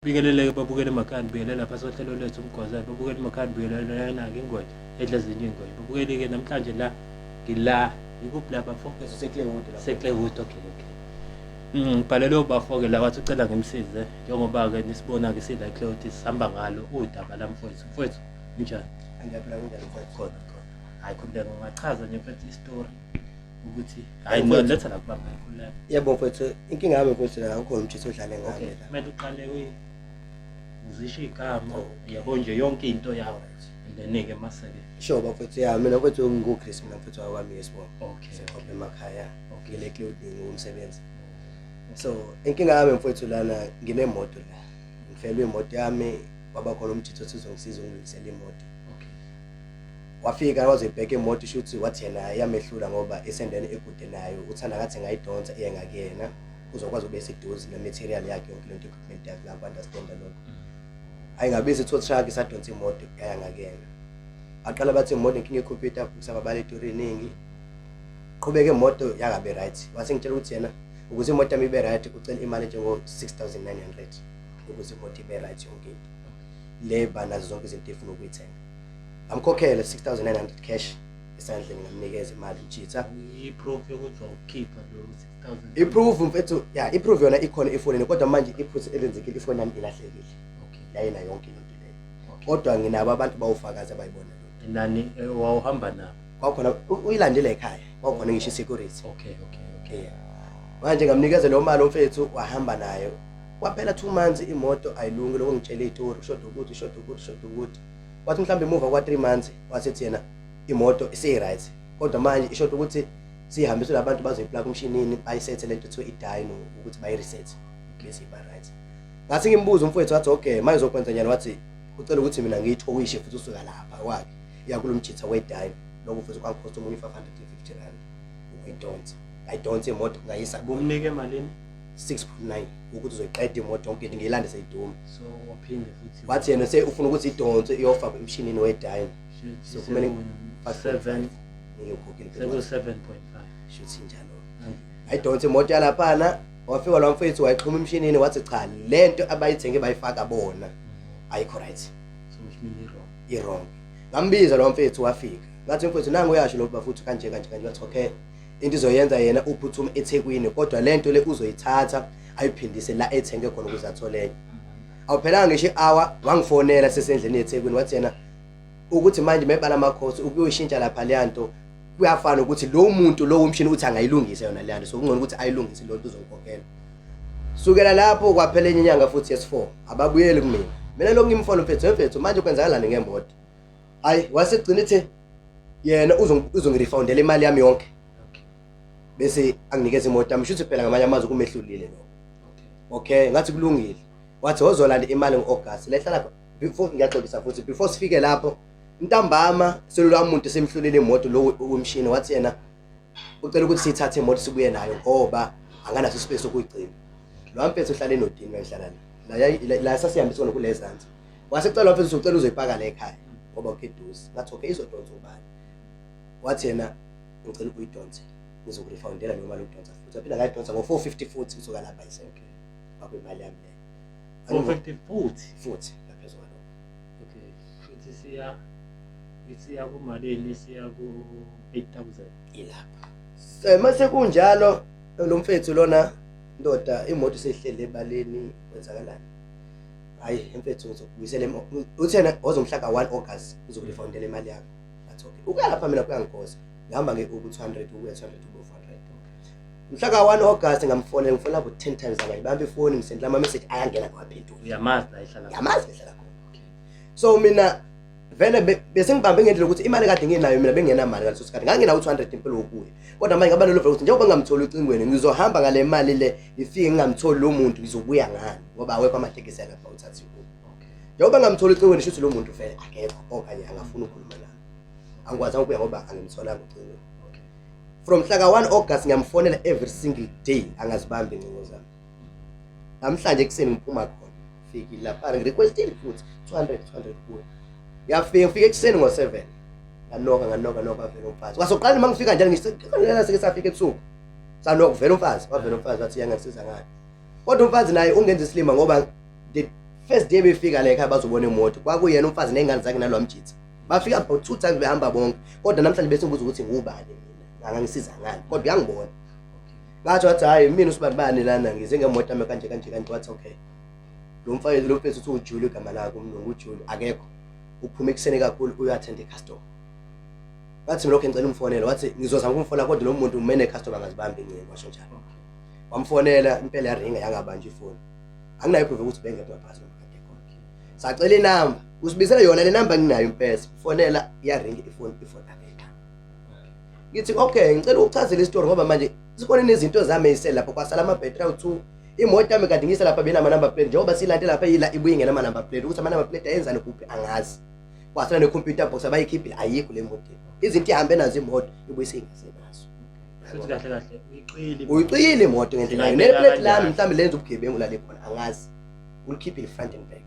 Bingeleleke babukele emakhaya nibingelele lapha sohlelo lwethu umgwazayo babukele emakhaya nibingelele nake ingwenya edla ezinye iy'ngwenya babukele-ke namhlanje la ngila ikuphi la bafo SeClaywood lapho. SeClaywood, okay. Ngibhalelwe ubafo-ke la wathi ucela ngimsize njengoba-ke nisibona-ke sila eClaywood sihamba ngalo udaba la mfowethu. Mfowethu unjani? Ngiyaphila, kunjani mfowethu? Khona khona. Hhayi khululeka, ungachaza nje mfethu isitori ukuthi hhayi Mfowethu. letha la kubaba khululeka. Yebo mfowethu, inkinga yami mfowethu la ukhona umtshisi odlale ngami Okay, la. kumele uqale uzisho igama yabo nje yonke into yakho and then-ke mase-ke Sure bafowethu, ya mina mfowethu nginguChris, mina mfowethu wakwami yesibongo. Okay. Seqophe emakhaya. Okay. Ngile Cloud ngumsebenzi. So inkinga yami mfowethu lana nginemoto la. Ngifelwe imoto yami, kwaba khona umjitho othi uzongisiza ungilungisele imoto. Wafika wazoyibheka imoto, shuthi wathi yena iyamehlula ngoba isendaweni ekude nayo, uthanda ngathi engayidonsa iye ngakuyena uzokwazi ube seduze ne-material yakhe yonke lento, equipment yakhe. Ngaku-understanda lokho. Hhayi, ngabiza i-tow truck, isadonsa imoto yaya ngakuyena. Baqala bathi imoto inkinga yekhompyutha, kusababala itori eningi. Qhubeka imoto yakabe right. Wase ngitshela ukuthi yena ukuze imoto yami ibe right ucela imali enjengo-6,900 ukuze imoto ibe right yonke into le banazo zonke izinto efuna ukuyithenga. Ngamkhokhela 6900 cash esandleni, ngamnikeza imali mjitha. I-proof yokuthi wawukhipha lo 6000? I-proof mfethu, ya, i-proof yona ikhona efonini, kodwa manje iphutha elenzekile, ifoni yami ilahlekile. Layena yonke into leyo. Kodwa nginabo abantu bawufakazi abayibona lento. Nani wawuhamba nabo? Kwakhona uyilandele ekhaya, kwakhona ngisho i-security. okay okay Yeah. Manje ngamnikeza leyo mali umfethu, wahamba nayo. Kwaphela 2 months imoto ayilungi, lokho ngitshela itori kushoda ukuthi, ushoda ukuthi, ushoda ukuthi. Wathi mhlawumbe emuva kwa-3 months wasethi yena imoto isiyi-right, kodwa manje ishoda ukuthi siyihambiswe labantu bazoyiplaka umshinini, bayisethe lento ethiwa i-dyno ukuthi bayi-reset bese iba right. Ngathi ngimbuza umfowethu, wathi okay, manje uzokwenza njani? Wathi ucela ukuthi mina ngiyithowishe futhi usuka lapha kwakhe iya kulo mjitha we-dyno. Lokho futhi kwangikhosta omunye R550 ukuyidonsa. Ngayidonsa imoto ngayisa. Bumnike malini? 6.9 ukuthi uzoyiqeda imoto yonke into, ngiyilande seyiduma. So waphinde futhi? Wathi yena se ufuna ukuthi idonse iyofakwa emshinini we-dyno, so kumele 7 ngiyokhokhela. Seku 7.5. Shuthi njalo. Ayidonse imoto yalaphana, wafika lo mfethu wayixhuma emshinini, wathi cha, lento abayithenge bayifaka bona ayikho right. So which means i-wrong. I-wrong. Ngambiza lo mfethu, wafika. Ngathi mfethu, nangu uyasho lo bafuthi kanje kanje kanje. Wathi okay, into izoyenza yena uphuthuma eThekwini, kodwa lento le uzoyithatha ayiphindise la ethenge khona ukuze athole enye. Awuphelanga ngisho i-hour wangifonela sesendleleni eThekwini, wathi yena ukuthi manje mebala amakhosi ukuyoshintsha lapha leya nto kuyafana ukuthi lo muntu lo umshini uthi angayilungisa yona leya nto, so kungcono ukuthi ayilungise lo nto, uzongikhokhela. Sukela lapho kwaphela enye inyanga futhi yes4, ababuyeli kumina. Mina lokhu ngimfona mfethu, mfethu manje kwenzakalani ngemoto? Hayi, wasegcina ethe yena uzongirefundela imali yami yonke bese anginikeza imoto yami. Shuthi phela ngamanye amazwi kumehlulile lokho. Okay, ngathi kulungile. Wathi wozolanda imali ngo-August lehlala. Before ngiyaxolisa futhi, before sifike lapho ntambama selula umuntu semhlulile imoto lo wemshini, wathi yena ucela ukuthi siyithathe imoto sibuye nayo ngoba anganaso ispace sokuyigcina. Lo mfethu uhlala enodini, kangihlala la la la sasihambisa khona kulezansi. Wasecela mfethu, ucela uzoyipaka la ekhaya ngoba ukeduze. Ngathi okay, izodonsa ubani? Wathi yena ngicela ukuyidonse, ngizokurefundela leyo mali yokudonsa futhi. Aphinda ngayidonsa ngo-450 futhi kusuka lapha isenke, kwakuyimali yami leyo. 450 futhi? Futhi ngaphezu kwalokho. Okay, futhi siya kumalini? Siya ku 8000. Ilapha. Mase kunjalo lo mfethu lona ndoda imoto seyihlele ebaleni, kwenzakalani? Hayi mfethu, ngizokubuyisela uthena wazomhla ka-1 August uzokurefundela imali yakho. Ngathi okay, ukuya lapha mina kuyangikhosa, ngihamba nge-Uber 200 ukuya 200 ube 400. Mhla ka-1 August ngamfonela, ngifonela bo-10 times, akayibamba ifoni. Ngisendela ama-message, ayangena, ngawaphendula. Uyamazi la ihlala? Ngiyamazi behlala khona. So mina vele bese ngibambe ngendlela ukuthi imali kade nginayo mina bengenamali ngaleso sikhathi, nganginawo 200 impela wokuya, kodwa manje ngaba nalo ukuthi njengoba ngingamtholi ucingweni ngizohamba ngale mali le, ngifike ngingamtholi lo muntu, ngizobuya ngani ngoba awekho amatekisi alapha uthatha i-Uber? Njengoba ngingamtholi ucingweni, shuthi lo muntu vele akekho okanye angafuni ukukhuluma nami. Angikwazanga ukuya ngoba angimtholanga ucingweni. From mhla ka-1 August ngiyamfonela every single day, angazibambi ingcingo zami. Namhlanje ekuseni ngiphuma khona fikile lapha, ngirequestile futhi 200 200 kuyo. Ngiyafika, ngifike ekuseni ngo-7, nganoka nganoka noka, vele umfazi wasoqala. Uma ngifika njalo ngiseke seke safika ebusuku sanoka, vele umfazi wavela, umfazi wathi yangasiza ngani, kodwa umfazi naye ungenza isilima ngoba the First day befika la ekhaya bazobona imoto, kwakuyena umfazi ney'ngane zakhe nalwamjitha. Bafika about two times behamba bonke, kodwa namhlanje bese ngibuza ukuthi ngubani mina, angangisiza ngani, kodwa uyangibona. Ngathi wathi hhayi mina usibanibani lana ngize ngemoto yami kanje kanje kanje, wathi okay. Lo mfana lo mfethu uthi uJulu igama lakhe umlungu uJulu akekho. Uphuma ekuseni kakhulu uyo-attend i-customer. Wathi mina okay ngicela umfonele, wathi ngizozama ukumfonela kodwa lo muntu umene customer angazibambi ingcingo, washo njalo. Wamfonela impela yaringa yangabanjwa ifoni. Anginayo proof ukuthi bengekho ngaphakathi noma kade khona. Sacela inamba, usibizela yona le namba nginayo impela. Fonela yaringa ifoni, ifoni akekho. Ngithi okay ngicela ukuchazela isitori ngoba manje sikhona nezinto zami ezisele lapho kwasala ama-battery awu-2 imoto yami kade ngiyise lapha benama number plate njengoba silande lapha yila ibuye ingena number plate ukuthi ama number plate ayenzani kuphi angazi kwasala ne-computer box abayikhiphile ayikho le moto izinto ihambe nazo imoto ibuye seyingasenazo. Futhi kahle kahle uyiqili uyiqile imoto ngendlela yayo neplate lami mhlawumbe lenza ubugebengu lale khona angazi ulikhiphile front and back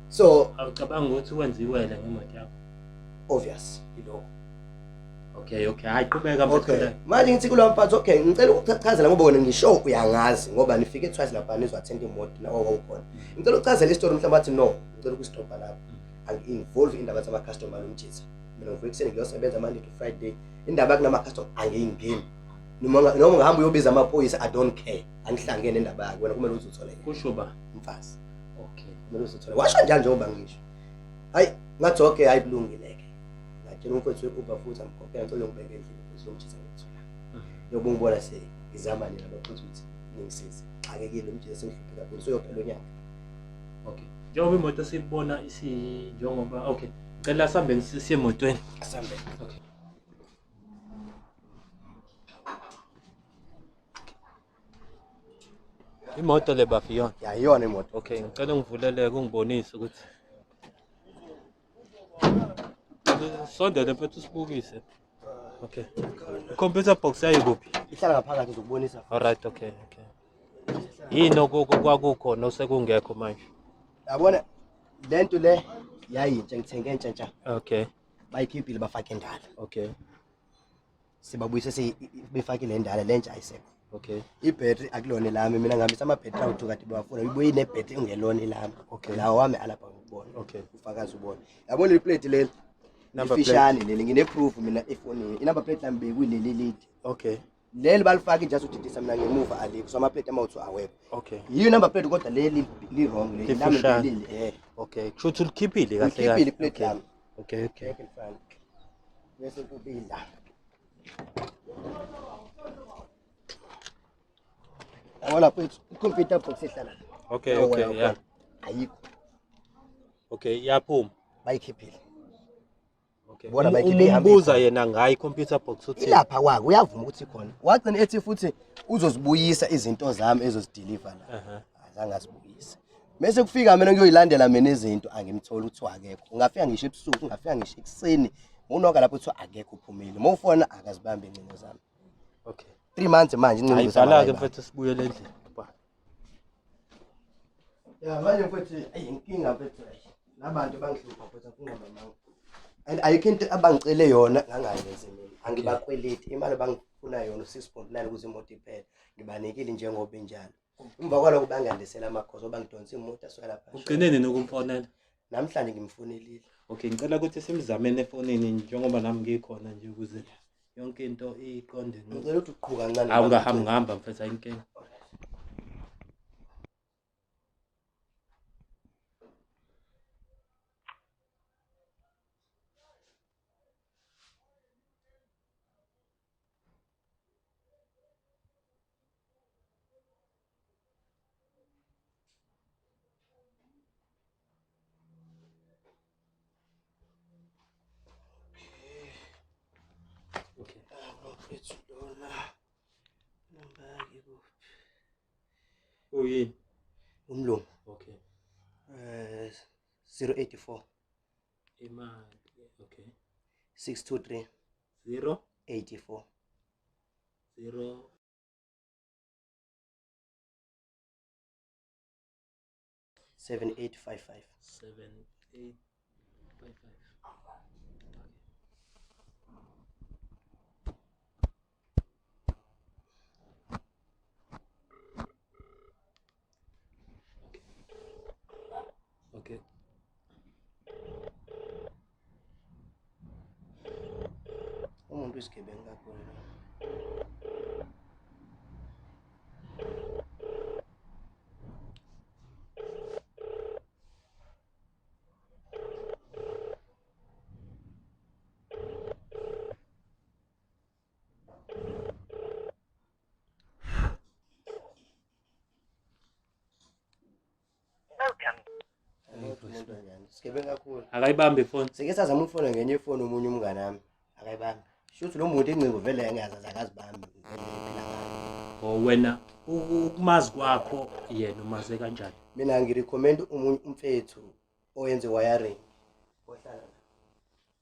so awucabanga ukuthi wenziwele ngemoto yakho obvious ilokho. Okay okay hayi qhubeka mfethu. Okay manje ngithi kulo mfana okay ngicela ukuchazela ngoba wena ngisho uyangazi ngoba nifike twice lapha nizwathenta imoto nawo wawukhona. Ngicela ukuchazela isitori mhlawumbe athi no ngicela ukustopha lapho. Angi-involve indaba zama customer lomjitha. Mina ngivuka ekuseni ngiyosebenza Monday to Friday. Indaba yakunama customer angiyingeni. Noma noma ungahamba uyobiza amaphoyisa I don't care. Angihlangene nendaba yakho wena kumele uzuthole. Kusho ba mfazi. Okay. Kumele uzuthole. Washo njalo njengoba ngisho. Hayi ngathi okay hayi kulungile ke. Ngatshela umfowethu we-Uber futhi amkhokhela ngicela ungibeke endlini futhi lomjitha ngithola. Njengoba ungibona se ngizama nina bafowethu ukuthi ningisize. Xakekile umjitha sengihluphe kakhulu soyophela unyaka. Okay. Njengoba imoto siyibona isi njengoba okay. Ngicela sihambe siye emotweni. Asambe. Okay. Imoto le bafi iyona. Ya iyona imoto. Okay, ngicela ungivuleleke ungibonise ukuthi sondele mfethu usibukise. Okay. I-computer box yayikuphi? Ihlala ngaphakathi ngizokubonisa. All right, okay, okay. Yini okwakukhona osekungekho manje? Yabona lento le yayintsha ngithenge entsha ntsha. Okay. Bayikhiphile bafake endala. Okay. Sibabuyise befake le ndala lentsha ayisekho. Okay. Ibhetri akulona elami mina ngihambisa amabhetri awu-2 kade bewafuna ibuye inebhetri engelona elami. Okay. Lawa wami alapha ngikubona. Okay. Ufakazi ubona. Yabona le plate leli. Number Ifishane leli ngine-proof mina efonini. I-number plate lami bekuyileli lidi. Okay. Leli balifake just udidisa mina ngemuva alikho. So ama-plate amawu-2 awekho. Okay. Yiyo number plate kodwa leli li-wrong leli. Lami Lifishane. leli eh. Okay. Kusho ukuthi ulikhiphile kahle Ulikhiphile kahle. iplate Okay. lami. Okay, okay. Back in front. Bese kubila. Yabona mfethu, i-computer box ihlala la. Okay, Yawona okay, ukhona. yeah. Ayikho. Okay, iyaphuma. Bayikhiphile. Okay. Bona Uma bayikhiphe ihambe umbuza ikhona. yena ngayo i-computer box uthi Ilapha kwakhe uyavuma ukuthi ikhona. Wagcina ethi futhi uzozibuyisa izinto zami ezozideliver la. Aha. Azange azibuyise. Mese kufika mina ngiyoyilandela mina izinto angimtholi kuthiwa akekho. Ungafika ngisho ebusuku, ungafika ngisho ekuseni. Unoka lapho kuthiwa akekho uphumile. Uma ufona akazibambi ingcingo zami. Okay. 3 months manje ingcingo zami. Ayibhala-ke mfethu sibuyele endlini. Ba. Ya manje mfethu ayi inkinga mfethu ayi. Labantu bangihlupha mfethu akunqaba manga. And ayikho into abangicele yona ngangayenzi mina. Angibakweleti imali abangifuna yona u6.9 ukuze imoto iphele. Ngibanikile njengoba injalo. Emva kwalokho bangandisela amakhosi bangidonsa imoto asuka lapha. Ugcine nini ukumfonela? Namhlanje ngimfonelile. Okay, ngicela ukuthi simzameni efonini njengoba nami ngikhona nje ukuze yonke into iqonde. Ngicela ukuthi uqhuka kancane. Awu ngahamba ngihamba mfethu ayinkinga. Okay. Mfethu lona namba yakhe kuphi? Uyini? Umlungu. Okay. 084 Imali. Okay. 623 0 84 0 7855. 7 8 5 5. Umuntu isigebengu kakhulu. Sigebengu kakhulu. Akayibambi ifoni. Sike sazama ukufona ngenye ifoni omunye umngane wami. Akayibambi. Shuthi lo muntu ingcingo vele engazazi akazibambi vele ephila ngayo. O wena ukumazi kwakho yena umaze kanjani? Mina ngirecommend omunye umfethu oyenze wiring. Ohlala la.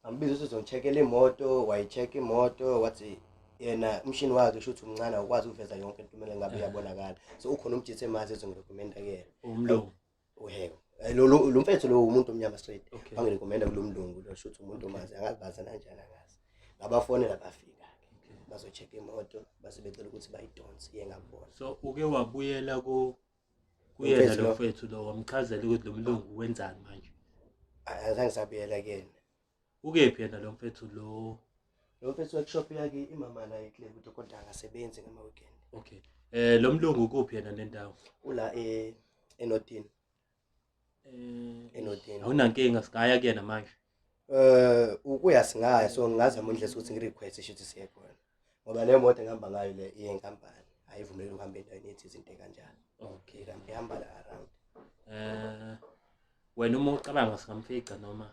Ngambiza ukuthi uzongicheckela imoto, wayi-check imoto wathi yena umshini wakhe shuthi umncane awukwazi ukuveza yonke into kumele ngabe iyabonakala. So ukhona umjithe emazi ezongirecommenda kuyena. Umlungu. Uheko. Lo mfethu lo umuntu omnyama straight. Okay. Wangirecommenda kulo mlungu lo shuthi umuntu omazi angazi bazi kanjani angazi. Ngabafonela bafika ke. Bazo-check imoto base becela ukuthi bayidonse iye ngakubona. So uke wabuyela ku kuyena Mfethu lo lo. mfethu lo wamchazela ukuthi lo mlungu wenzani manje. Azange sabuyela kuyena. Ukephi yena lo mfethu lo? Lo mfethu workshop yakhe imama la eClay ukuthi kodwa akasebenzi ngama weekend. Okay. Lo mlungu ukuphi yena nendawo? Ula e eNotini. Enotini. Awunankinga singaya kuyena manje. Ukuya singaya so ngingazama indlela ukuthi ngirequest shuthi siye khona. Ngoba le moto engihamba ngayo le iyenkampani ayivumeleki ukuhamba endaweni ethi izinto kanjalo. Okay. Ihamba la around. Wena uma ucabanga singamfica noma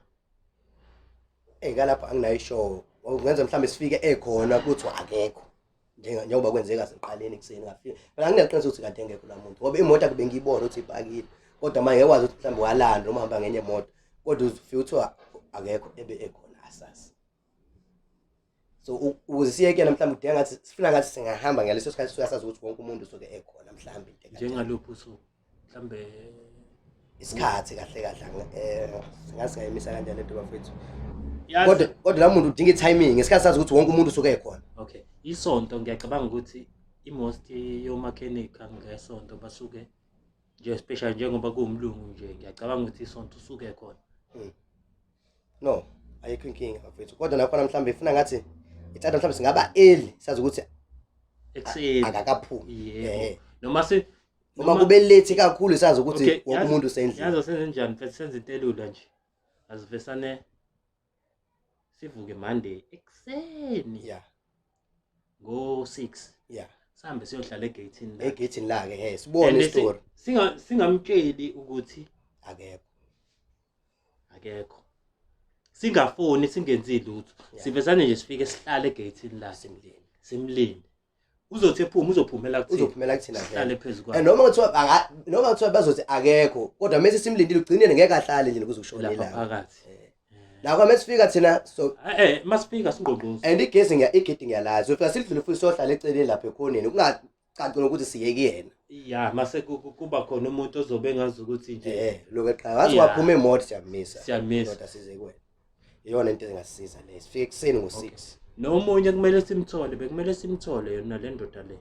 Kalapha anginayo ishow. Kungenza mhlawumbe sifike ekhona kuthiwa akekho. Njengoba kwenzeka seqaleni ekuseni ngafika. Phela anginaqiniso ukuthi kade engekho la muntu ngoba imoto akube ngiyibona ukuthi ipakile. Kodwa manje ngekwazi ukuthi mhlawumbe walanda noma uhamba ngenye imoto. Kodwa uzofika kuthiwa akekho ebe ekhona asazi. So ukuze siye kuyena mhlawumbe kudinga ngathi sifuna ngathi singahamba ngaleso sikhathi suyasazi ukuthi wonke umuntu usuke ekhona mhlawumbe into ekanjalo. Njengaluphi usuku mhlawumbe isikhathi kahle kahle singazi singayimisa kanjani lento bafethu. Yazi- Kodwa la muntu udinga i-timing ngesikhathi sazi ukuthi wonke umuntu usuke ekhona. Okay. Isonto ngiyacabanga ukuthi i-most yomakhenikha ngesonto basuke nje especially njengoba kuwumlungu nje ngiyacabanga ukuthi isonto usuke khona. No, ayikho inkinga bafethu. Kodwa nakhona mhlawumbe ifuna ngathi ithatha mhlawumbe singaba early sazi ukuthi Ekuseni. akakaphumi. Yebo. Noma se Noma kube late kakhulu sazi ukuthi Okay, wonke umuntu usendlini. Yazi senze njani mfethu, senze into elula nje. Asivesane sivuke Monday ekuseni. Ngo 6. Sihambe siyohlala egate-ini la. Egate-ini la ke, sibone And isitori. Singamtsheli ukuthi akekho. Akekho. Singafoni singenzi lutho. Sivesane nje sifike sihlale egate-ini la simlinde. Simlinde. Uzothi ephuma uzophumela kuthina. Uzophumela kuthina vele. Sihlale phezu kwakhe. Noma kuthiwa bazothi akekho, kodwa mase simlindile ugcineni ngeke ahlale endlini kuze kushone Lapha ilanga. phakathi. Nakho mesifika thina so Masifika singqongqoze. And igesi igedi ngiyalazi. Ufika sidlule futhi sohlala eceleni lapha ekhoneni. Kungacaci nokuthi siye kuyena. Ya, mase kuba khona umuntu ozobe engazi ukuthi nje. Lokho eqala. Wathi waphuma emoto siyamisa. Siyamisa. Kodwa size kuwena. Iyona into engasisiza le. Sifike ekuseni ngo-6. Okay. Nomunye kumele simthole, bekumele simthole yona le ndoda le.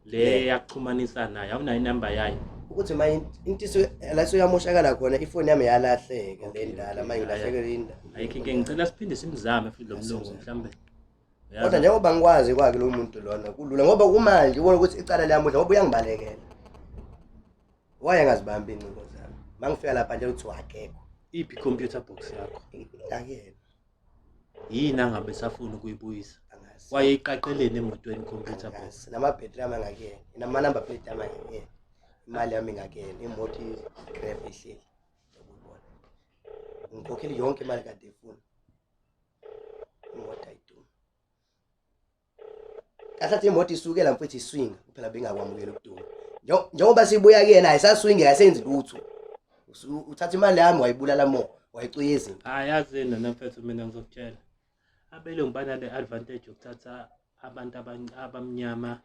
Le yakuxhumanisa naye, awunayo inamba yayo. Ukuthi manje into la isoyamoshakala khona ifoni yami yalahleka le ndala, manje ngilahlekele indaba. Ayikho inkinga, ngicela siphinde simzame futhi lo mlungu mhlambe. Uyazi? Kodwa njengoba ngikwazi kwakhe lo muntu lona kulula ngoba kumanje ubona ukuthi icala liyamudla ngoba uyangibalekela. Wayengazibambi ingcingo zami. Mangifika lapha nje uthi akekho. Iphi computer box yakho? Akekho. Yini angabe safuna ukuyibuyisa? Angazi. Wayeyiqaqeleni emotweni computer box? Angazi. Nama-battery ami angakuyena. Nama-number plate ami angakuyena. Imali yami ingakuyena. Imoto i-grab ihleli. Ngiyakubona. Ngikhokhele yonke imali kade ifuna. Imoto ayidumi. Kahle athi imoto isuke la mfethu iswinga kuphela bengakwamukeli ukuduma. Njengoba sibuya kuyena ayisaswingi ayisenzi lutho. Uthatha imali yami wayibulala mo, wayicuya izinto. Hayi yazi nina mfethu mina ngizokutshela. Abelungu banale advantage yokuthatha abantu abamnyama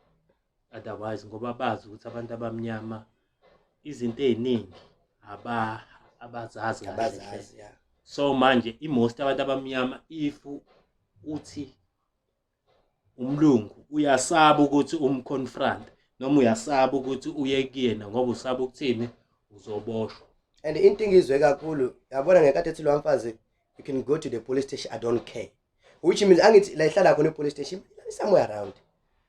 otherwise ngoba bazi ukuthi abantu abamnyama izinto eziningi abazazi kahle. Abazazi, yeah. So manje i-most abantu abamnyama if uthi umlungu uyasaba ukuthi umconfront noma uyasaba ukuthi uye kuyena ngoba usaba ukuthini uzoboshwa. And into engizwe kakhulu yabona ngenkathi ethi lo mfazi you can go to the police station I don't care. Which means angithi la ihlala khona i-police station somewhere around.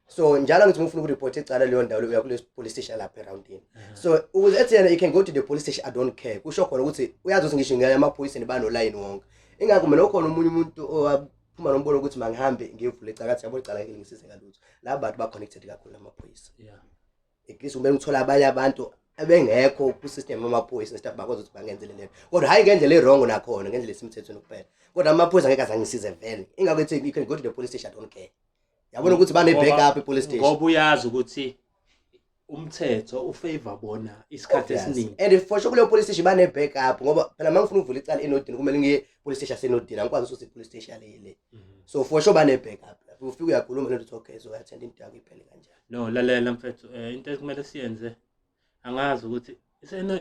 So njalo ngithi ngifuna ukureport icala leyo ndawo, uya kule police station lapha eroundini. So ukuze ethi yena, "You can go to the police station, I don't care," kusho khona ukuthi uyazi ukuthi ngisho ngaya emaphoyiseni banolayini wonke. Ingakho mina ukhona omunye umuntu owaphuma nombono ukuthi mangihambe ngiyovula icala, athi yabo icala ngeke ngisize ngalutho, laba bantu ba-connected kakhulu namaphoyisa. At least kumele ngithole abanye abantu abengekho ku-system amaphoyisa and stuff, bakwazi ukuthi bangenzele lento, kodwa hhayi ngendlela e-wrong, nakhona ngendlela esemthethweni kuphela. Kodwa amaphoyisa angeke aze angisize vele. Ingakho ethi, "You can go to the police station, I don't care." Yabona ukuthi bane-backup i-police station. Ngoba uyazi ukuthi umthetho ufavor bona isikhathi Obvious. esiningi. And for sure kuleyo police station bane-backup, ngoba phela uma ngifuna ukuvula icala eNorthdene kumele ngiye police station yaseNorthdene, angikwazi ukuthi police station yale le. So for sure bane-backup lapho ufike uyakhuluma lento, uthi okay, so uyathenda into yakho iphele kanjani. No, lalela mfethu, into ekumele siyenze, angazi ukuthi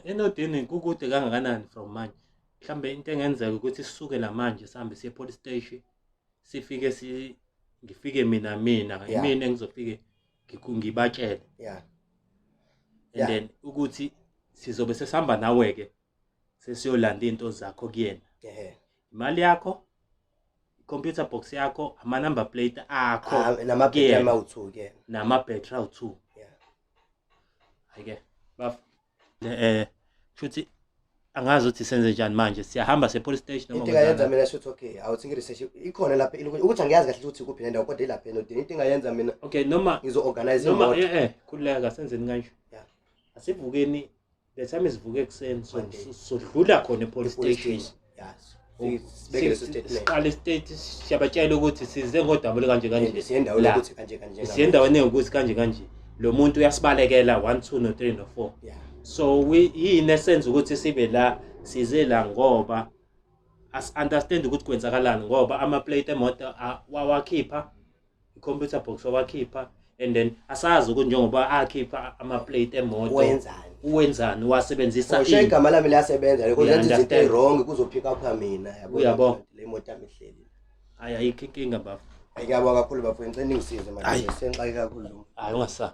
eNorthdene kukude kangakanani from manje. Mhlambe into engenzeka ukuthi sisuke la manje sihambe siye police station, sifike si ngifike mina imina engizofike ngibatshele and then ukuthi sizobe sesihamba nawe ke, sesiyolanda into zakho kuyena, imali yakho, computer box yakho, ama number plate akho. Ah, nama-battery kuyena. Amawu-2 kuyena. Nama-battery awu-2. Hayi-ke baf, kushuthi angazi ukuthi senze njani manje, siyahamba se-police station noma Into engayenza kwenzakalani? mina, shuthi okay, awuthi ngi-research ikhona lapha, ukuthi angiyazi kahle ukuthi kuphi nendawo, kodwa ilapha eNorthdene. Into engayenza mina, Okay, noma ngizo-organize noma imoto. Khululeka, senzeni kanje. Asivukeni, the time sivuke ekuseni, so Monday. sodlula khona e-police I-police station. station, yes. Sibeke leso statement. Siqale state, siyabatshela ukuthi size ngodaba olukanje And kanje. siye endaweni La. ukuthi kanje kanje. Siye endaweni ewukuthi kanje kanje, lo muntu uyasibalekela 1 2 no 3 no 4. So we yini esenza ukuthi sibe la, size la ngoba as understand ukuthi kwenzakalani, ngoba ama plate emoto wawakhipha, i-computer box wawakhipha, and then asazi ukuthi njengoba akhipha ama plate emoto Wenzani? Uwenzani, wasebenzisa For sure ini? Igama lami liyasebenza because Yeah, lenza izinto understand. ey-wrong kuzopick up mina, yabo. Uyabo. Le moto yami ihleli. Hayi, ayikho inkinga bafo. Hayi, ngiyabonga kakhulu bafo, ngicela ningisize manje, Hayi. sengixake kakhulu. Hayi, ungasabi.